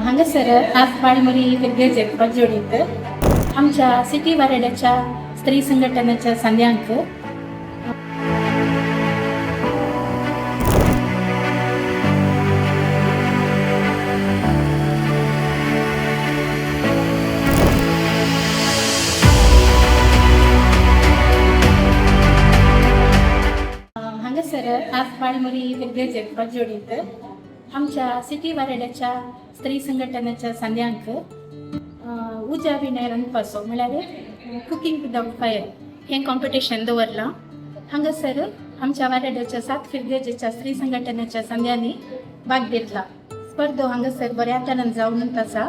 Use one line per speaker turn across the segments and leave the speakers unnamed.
हांगासर आज बाळमुरी फिर्गजेक बजोडीत आमच्या सिटी वारेड्याच्या स्त्री संघटनेच्या संध्यांक हांगासर आज बाळमुरी फिर्गजेक बजोडीत आमच्या सिटी वारेड्याच्या स्त्री संघटनेच्या संध्यांक उज्या विणय रांदपाचो म्हळ्यार कुकींग विदाउट फायर हें कॉम्पिटिशन दवरलां. हांगासर आमच्या वारेड्याच्या सात फिर्गजेच्या स्त्री संघटनेच्या संध्यांनी भाग घेतला. स्पर्धो हांगासर बऱ्या तरान जावन आसा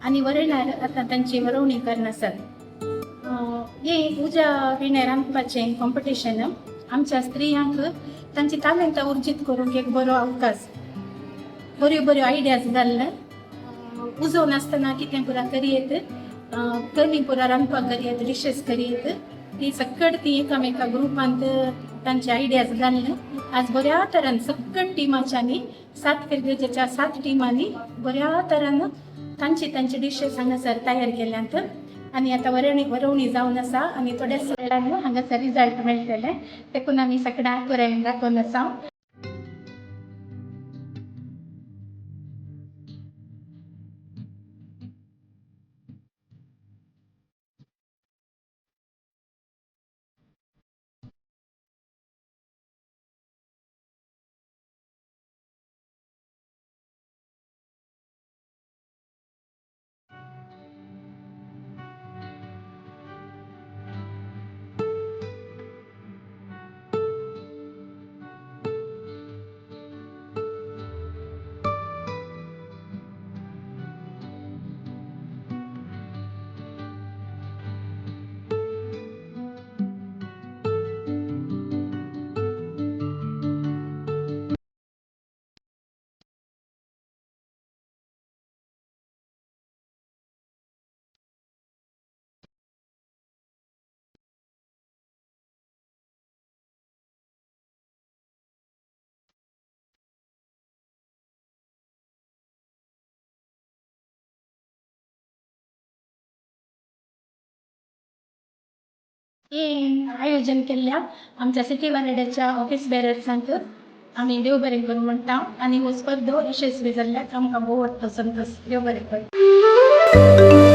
आनी वरणार आतां तांची वरोवणी करनासत. हें उज्या विणें रांदपाचें कॉम्पिटिशन आमच्या स्त्रियांक तांची तालेंतां उर्जीत करूंक एक बरो अवकाश, बऱ्यो बऱ्यो आयडियाज घालून उजो नासतना कितें पुरा करयेत, कमी पुरा रांदपाक करयेत, डिशीस करयेत, ती सकट ती एकामेका ग्रुपांत तांचे आयडियाज घालून आज बऱ्या तरान सकट टिमाच्यांनी सात फिर्गजेच्या सात टिमांनी बऱ्या तरान तांची तांची डिशीस हांगासर तयार केल्यात आनी आतां वरवणी जावन आसा आनी थोड्याच वेळान हांगासर रिजल्ट मेळटले. देखून आमी सगळ्यांक बरें राखून आसा. हें आयोजन केल्ल्या आमच्या सिटी वारेड्याच्या ऑफिस बेरर्सांक आमी देव बरें करूं म्हणटा आनी हो स्पर्धो यशस्वी जाल्ल्याक आमकां भोव वाडटो संतोश. देव बरें करूं.